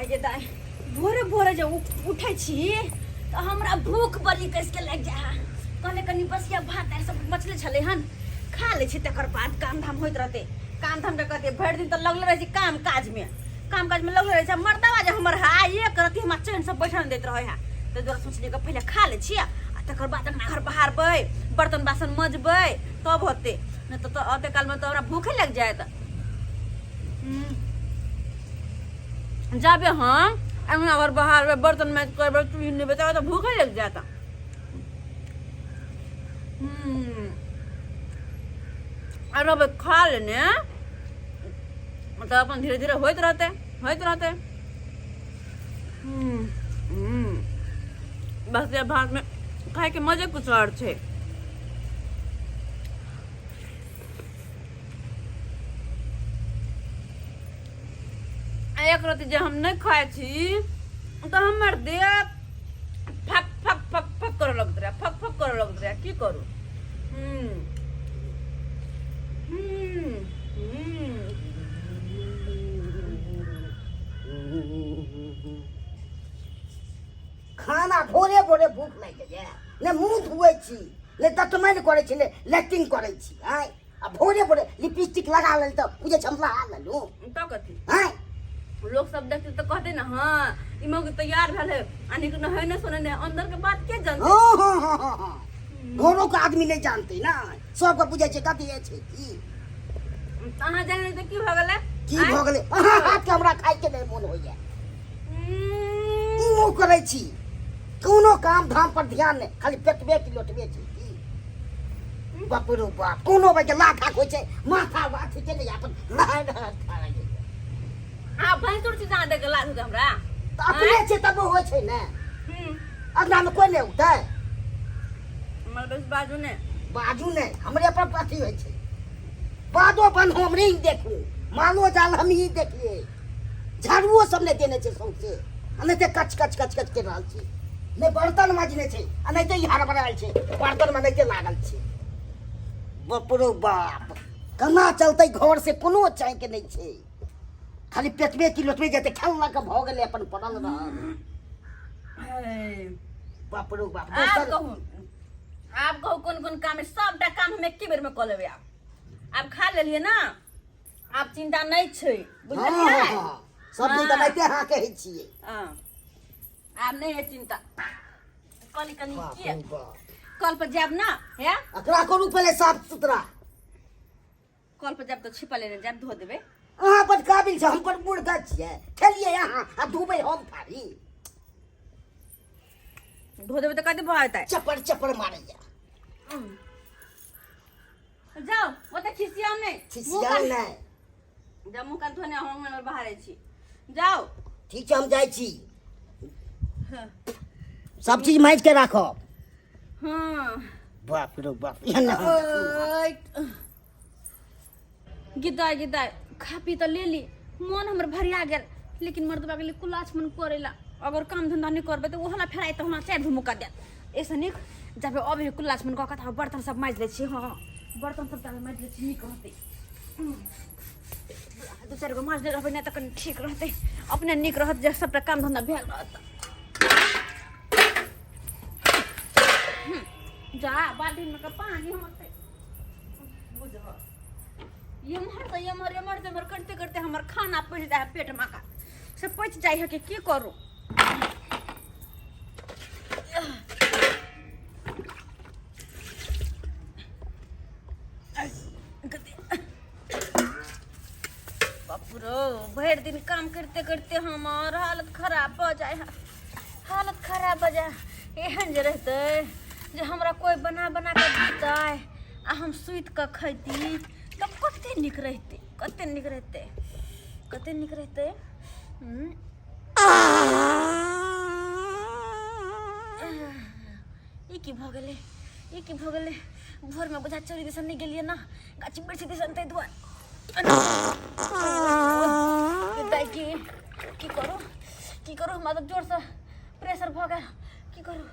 गे दाइ, भोरे भोरे जे उठै छी तऽ हमरा भूख बड़ी कसके लागि जाइ है। कहले कनि बसिया भात दालि सब बचले छलै हन, खा लै छी, तकर बाद काम धाम होइत रहतै। काम धाम तऽ कहतै भरि दिन तऽ लगले रहै छी काम काजमे, काम काजमे लगले रहै छै। मर्दवा जे हमर है एक रत्ती हमरा चैनसँ बैठल नहि दैत रहै है। ताहि दुआरे सोचलियै कि पहिले खा लै छी आ तकर बाद अंगना घर बहारबै, बर्तन बासन मजबै, तब होतै। नहि तऽ ओते कालमे तऽ हमरा भूखे लागि जायत। जाबे हम अंगना घर बहारबै, बर्तन माजि करबै, चूल्हि निपबै, तब तऽ भूखे लागि जायत। आ रहबै खा लेने तऽ अपन धीरे धीरे होइत रहतै, होइत रहतै। बस ये भात में खाय के मजे कुछ और छै। एक रति जे हम नहि खाइ छी तऽ हमर देह फक फक फक फक करऽ लगैत रहै, फक फक करऽ लगैत रहै। की करू? हूँ हूँ हूँ खाना भोरे भोरे भूख लागि जाइए, ने मुँह धुए छी, ने दतमनि करै छी, ने लैट्रिन करै छी। आँय, आ भोरे भोरे लिपस्टिक लगा लेल तऽ बुझै छै हम लगा लेलहुँ। तऽ कथी? आँय, लोक सब देखते तऽ कहते ने, हाँ ई मौगी तैयार भेल है, आ नीक नहे ने सुने ने, अंदर के बात के जानते? हाँ हाँ हाँ हाँ हाँ, घरों के आदमी नहीं जानते ना, सबके बुझै छै कथी छै की। अहाँ जान तऽ की भऽ गेलै? की भऽ गेलै? अहाँ हाथके हमरा खाइके नहि मोन होइए। ओ करै छी कोनो काम धाम पर ध्यान नहि, खाली पेटबे की लोटबे छै की। बाप रो बाप, कोनो भाई के लाखा होइ छै माथा अथी के नहि अपन लहर लहर खा रहै। आ भैंसुर छी जहाँ देख लाज होतै हमरा? तऽ अपने छै तब होइ छै ने। अंगना में कोई नहि उठै। हमर बस बाजू ने। बाजू ने, हमरे पर अथी होइ छै। बादो बन हमरे ही देखू, मालो जाल हम ही देखिए, झाड़ुओ सब नहि देने छै सौंसे, आ नहि तऽ कच कच कच कच कर रहल छै, नहि बर्तन मजने छै, आ नहि तऽ ई हड़बड़ायल छै, बर्तन मे नहि लागल छै। बाप रो बाप, केना चलतै घर से कोनो चाहके नहि छै, खाली पेटबे की लोटबे जेतै। खेललक भऽ गेलै, अपन पड़ल रहल। बाप रो बाप। आब दोसर कहू, आब कहू कोन कोन काम है? सबटा काम हम एके बेर में कऽ लेबै। आब आब खा लेलियै ना, आब चिंता नहि छै। हँ। बुझलियै? हँ हँ, सब दिन तऽ हाँ। नहिते हाँ कहै छियै। हँ, आब नहि है चिंता। कनि कनि बाप के रे बाप। कल पर जायब ना हे? एकरा करू पहिले साफ सुथरा। कल पर जायब तऽ छिपा लेने जायब, धो देबै। अहाँ बड काबिल छै, हम बड मूर्ख छियै। खेलियै अहाँ आ धोबै हम थारी? धो देबै तऽ कते भऽ जेतै? चपड़ चपड़ मारैया। जाओ, ओते खिसियाउ नहि। खिसियाउ नहि। जब मुँह कान धोने हम अंगना बाहर छी, जाओ। ठीक छै, हम जाइ छी। सब चीज माजि के राखब। हाँ। बाप रे बाप, एहन नहि हम देखलहुँ। गिदाय गिदाय, खा पी तऽ लेली, मन हमर भरिया गेल, लेकिन मर्दबा गेलै कुलाच मन करेला। अगर काम धंधा नहि करबै तऽ ओहला फेराइ तऽ हमरा चारि धुमुका देत। एहिसँ नीक जब अबै कुलाच मन कऽ कऽ तऽ बर्तन सब माजि लै छी। हँ, बर्तन सब तऽ माजि लै छी, नीक रहतै। दू चारि गो माजने रहबै ने तऽ कनि ठीक रहतै, अपने नीक रहत जे सबटा काम धंधा भेल रहत। जा बाल्टीन में के पानी हमर बुझब एम्हर से एम्हर, एम्हर से एम्हर करते करते हमर खाना पचि जाइ है, पेट में का से पचि जाइ है कि की करू? बाप रो, भरि दिन काम करते करते हमर हालत खराब भऽ जाइ है, हालत खराब भऽ जाइ। एहन जे रहतै जे हमरा कोइ बना बना कऽ दितै आ हम सुति कऽ खैती तऽ कते नीक रहितै, कते नीक रहितै, कते नीक रहितै। हम्म। ई की भऽ गेलै? ई की भऽ गेलै? भोरमे बुझा चोरी दिसन नहि गेलियै ने, गाछी बिरछी दिसन, ताहि दुआरे। दाइ, की की करू, की करू? हमरा तऽ जोरसँ प्रेशर भऽ गेल। की करू?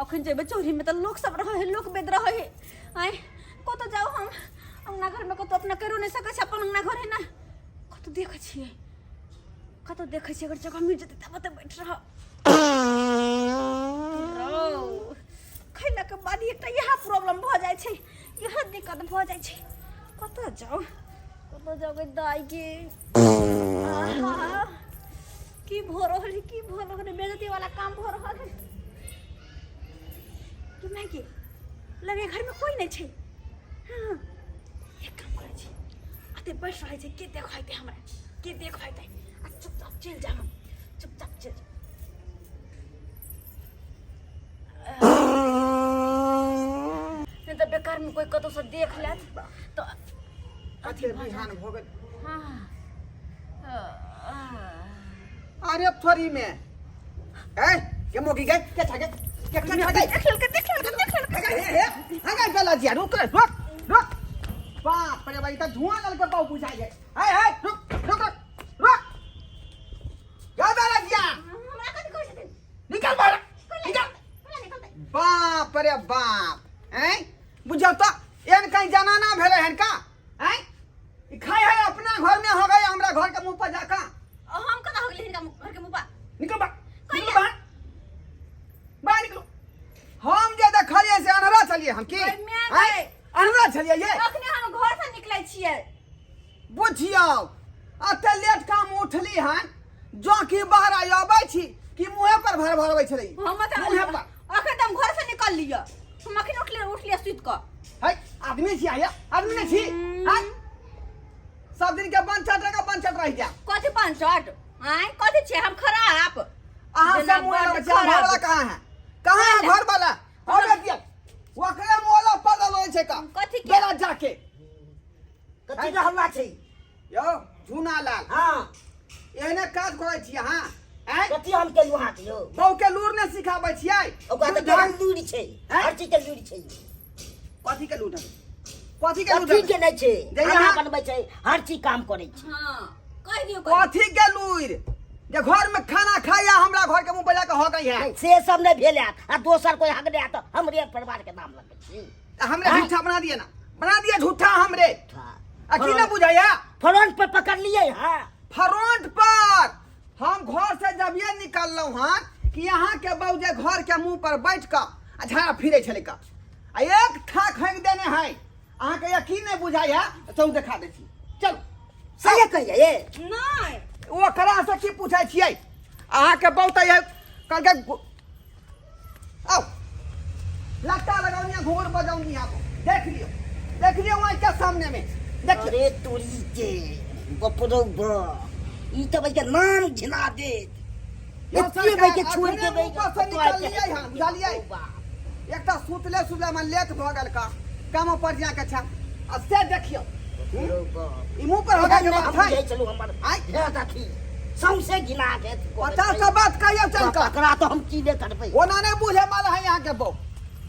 अखन जेबै चौरीमे तऽ लोक सब रहै है, लोक बेद रहै है। आँय, कतऽ जाउ हम? अंगना घरमे कतौ अपना करियो नहि सकै छै, अपन अंगना घर है ने। कतौ देखै छियै, कतौ देखै छियै अगर जगह मिल जेतै तब ओतऽ बैठ रहब। रौ, खैलाके बाद एकटा इएह प्रॉब्लम भऽ जाइ छै, इएह दिक्कत भऽ जाइ छै। कतऽ जाउ, कतऽ जाउ गे दाइ गे? आहा, की भऽ रहल है, की भऽ रहल है? बेइज्जती वाला काम भऽ रहल है। कि माय गे, लगे घरमे कोइ नहि छै। हाँ, एक काम करै छी, अते बैठ रहै छै, के देखैते हमरा, के देखैते, आ चुपचाप चलि जाब हम, चुपचाप चलि जाब। नहि तऽ बेकारमे कोइ कतौसँ देख लेत तऽ अथी कते भऽ बिहान जायत। भऽ गेल। हाँ। अरे थोड़ी में ए के मोगी गए के छगे के के छगे? देख लेलकै, देख लेलकै, देख लेलकै। हे हे हे गला जिया, रुक रुक रुक। बाप रे भाई, त धुआं ललके बाऊ बुझाइ है। हे हे, रुक रुक रुक रुक। गा गला जिया। हमरा कथी कहै छथिन? निकल बाहर, निकल। हमरा निकलतै? बाप रे बाप, हैं बुझौ त एहन कहीं जनाना भेलै हन का? हैं ई खाय है अपना घर में हो गए, हमरा घर के मुंह पर जाका। हम कतऽ हो गेली हिनका घर के मुँह पर? निकल बाहर, निकल बाहर, बाहर निकलो। हम जे देखलिए से अनहरा छलिए हम की? अरे हैं? अनहरा छलिए ये? अखने हम घर से निकलै छियै। बुझियौ, एते लेट काम उठली हन, जो कि बाहर आई अबै छी कि मुँहे पर भर भरबै छलै। हम तऽ मुँहे पर। अखन तऽ हम घर से निकल लिअ, हम अखन उठलियै, उठलियै सुति कऽ। है आदमी छी आया, आदमी नहीं छी हैं? सब दिन के पंचट रह, पंचट रह गया। कथी पंचट? आय, कथी छै हम खराब? अहाँ जेना सब मुँह बड्ड लगै छै। घर खराब। वाला कहाँ है, कहाँ है घर वाला? और दिया ओकरे मोला पड़ल रहै छै का। कथी के? बेला जाके। कथी के हल्ला छै? यौ झूना लाल। हाँ। एहने काज करै छी अहाँ, आँय? कथी हम केलहुँ अहाँके यौ? बहू के लूर नहि सिखाबै छियै? ओकरा तऽ केहन लूरि छै। आँय? हर चीज के लूरि छै। कथी के लूर? कथी के लूर? कथी के नहि छै। जहिया खाना अहाँ- बनबै छै, हर चीज काम करै छै। हाँ, कहि दियौ कनि। कथी के लूर जे घर में खाना खाइया, हमरा घर के मुंह पर जाके हो गई है? नहि, से सब नहि भेल हैत आ दोसर कोई हगने हैत तऽ हमरे परिवार के नाम लगबै छी। तऽ हमरे आँय? झूठा बना दिए ना, बना दिए झूठा हमरे। आ की ना बुझाइया? फ्रंट पर पकड़लियै। हाँ, फ्रंट पर हम घर से जब ये निकललहुँ हन कि यहाँ के बहू जे घर के मुंह पर बैठ कऽ आ झाड़ा फिरे छलै का, आ एक थाक हँक देने है। अहाँके यकीन नहि बुझाइया तऽ देखा दै छी, चलू। सही कहियै ये। नहि। ओकरा से की पूछै छियै? अहाँके बहू तऽ ये कहलकै आओ लट्टा लगौनिया, घूर बजौनिया को देख लियो, देख लियो वहाँ के सामने में देखियो। अरे तोरी के बपरो बा, ई तऽ बल्कि नाम घिना देत। यौ एते सरकार, बल्कि छोड़ अखने देबै। मुँह पर से निकललियै हन, बुझलियै? एकटा सुतले सुतले में लेट भऽ गेल का, काम पर जाके छै आ से देखियो ई मुँह पर हो गेल बात है। चलू हमर आँय? हे अथी सौंसे घिना के 50 टा बात कहियो चल कऽ। एकरा तऽ हम की नहि करबै? ओना नहि बुझे वाला है यहाँ के बहू।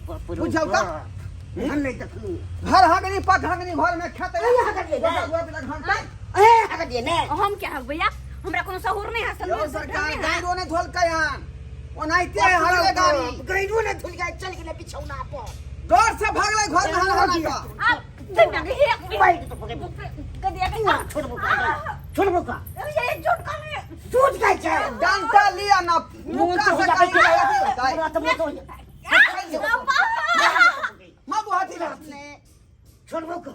बाप रे बुझौ तऽ? बाप। एहन नहि देखलहुँ। घर हगनी पग हगनी घर में खेतै। अरे हगलियै ने। घंटा। ए हगलियै ने। हम क्या हक भैया, हमरा कोनो सहूर नहि है। यौ सरकार, गाइरो नहि धोलकै हन, ओनाहिते हगले गाड़ी। गैरो नहि धुल गए, चल गेलै बिछौना पर। डर से भागलै घर में हन हन कऽ। आब दिमाग हे। बैठ तो पकड़। गदिया के छोड़बो का, छोड़बो का। ये झूठ कमे। झूठ कहै छै। डंटा लिया ना, मोन मुक्का तो हो से जाबै कहीं अथी होतै। हमरा तऽ मोन हो जाबै। माँ बुहाती ने। छोड़बो का।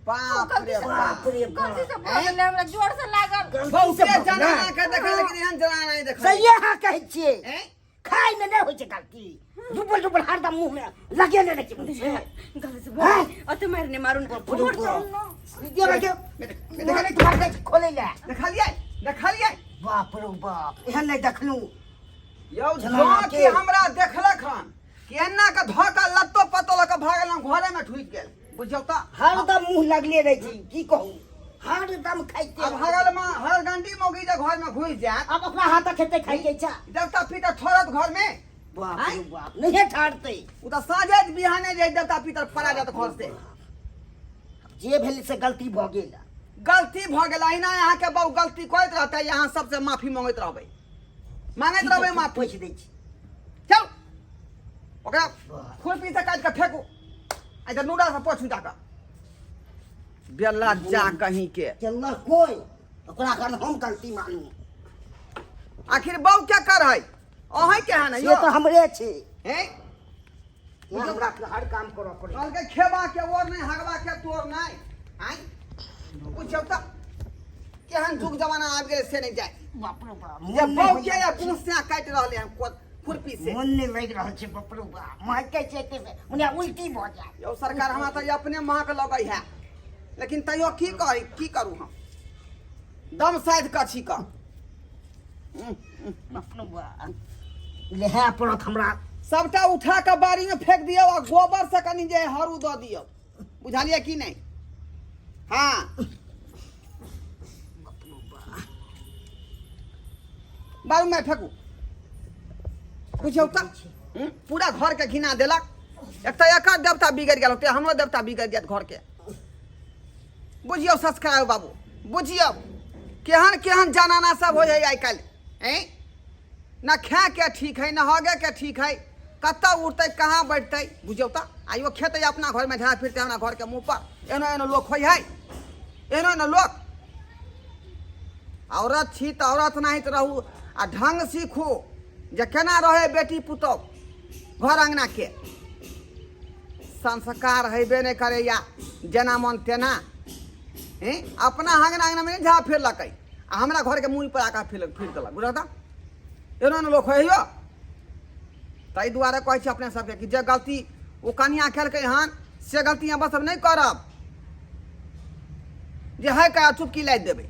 बाप रे बाप। बाप रे बाप। गलती से भऽ गेलै, हमरा जोर से लागल। गलती से बहुते भऽ गेलै। जनाना के देखै लेकिन एहन जनाना नहि देखै। सहिए अहाँ कहै छियै। हैं? खाय मे नहि होइ छै गलती, डुबल डुबल हरदम मुँह मे लगेने रहै छै मुँह से। गलती से भऽ गेल, अते मारि नहि मारू ने। बाप रे उमर बाप। जाउ ने। देबै के देखै तुम्हारे खोलै ले। देखलियै, देखलियै। बाप रे बाप, एहन नहि देखलहुँ। यौ जनाना जँ के। कि हमरा देखलक हन कि एन्ना के धऽ कऽ लत्तो पत्तो लऽ कऽ भागल हम, घरे में ठुकि गेल, बुझियौ तऽ। हरदम मुँह लगले रहै छै, की कहू, हरदम खाइते। आब हगल में हर गंडी मौगी जे घर में घुसि जायत। आब अपना हाथक खेतै खाइके इच्छा। देवता पितर छोड़त घर में? बाप रे आँय? बाप, नहिये ठाड़तै। ओ तऽ साँझे बिहाने जे देवता पितर पड़ा जायत घर से। जे भेल से गलती भऽ गेल। गलती भऽ गेल। अहिना अहाँके बहु गलती करैत रहतै, अहाँ सबसे माफी मांगैत रहबै, मांगैत रहबै माफी। पोछि दै छी। चल, ओकरा खुरपी से काटि कऽ फेकू आ तऽ नूरा से पोछू जाकऽ। बेला जा कहीं के। केलक कोइ ओकरा कारण हम गलती मानू। आखिर बहू क्या कर है अहें के है ना से यो तऽ हमरे छै। हैं? से हमरा हर काम करऽ पड़ै। कहलकै खेबा के ओर नहि, हगबा के तोर नहि। आँय, पूछौ तऽ केहन जुग जमाना आबि गेलै से नहि जाय। बाप रे बाप, जे मोन नहि बहू होइया। के या कुंसिया काटि रहलै हन खुरपी से। मोन नहि लागि रहल छै। बाप रे बाप, महकै छै एते से मुनिया उल्टी भऽ जायत। यौ सरकार, हमरा तऽ अपने महक लगै है, लेकिन तैयो की कही, की करू हम? दम साधि कऽ छी कऽ। बाप रे बाप, लेहे पड़त हमरा। सबटा उठा कऽ बाड़ी में फेंक दियौ आ गोबर से कनि जे हरू दऽ दियौ, बुझलियै कि नहि? हाँ, बारू में फेंकू। बुझियौ तऽ पूरा घर के घिना देलक। एक तऽ एकर देवता बिगड़ि गेल होतै, हमरो देवता बिगड़ि जायत घर के। बुझियौ संस्कार बाबू, बुझियौ केहन केहन जनाना सब होइ है आइ काल्हि। ऐं, न खाए के ठीक है, न हगे के ठीक है। कतऽ उठतै, कहाँ बैठतै? बुझियौ तऽ आइयो खेतै अपना घरमे झाड़ फिरतै हमरा घरके मुँह पर। एहनो एहनो लोक होइ है, एहनो एहनो लोक। औरत छी तऽ औरत नाहित रहू आ ढंग सीखू जे केना रहै बेटी पुतोह घर अङ्गनाके। संस्कार हेबे नहि करैया, जेना मन तेना। हैं, अपना अङ्गना अङ्गनामे नहि झाड़ फिरलकै आ हमरा घरके मुँह पर आके फिर देलक। बुझल तऽ एना ने लोक होइ यौ। ताहि दुआरे कहै छी अपने सबके कि जे गलती ओ कनिया केलकै हन से गलती अहाँ सब नहि करब। जे है का चुपकी लादि देबै।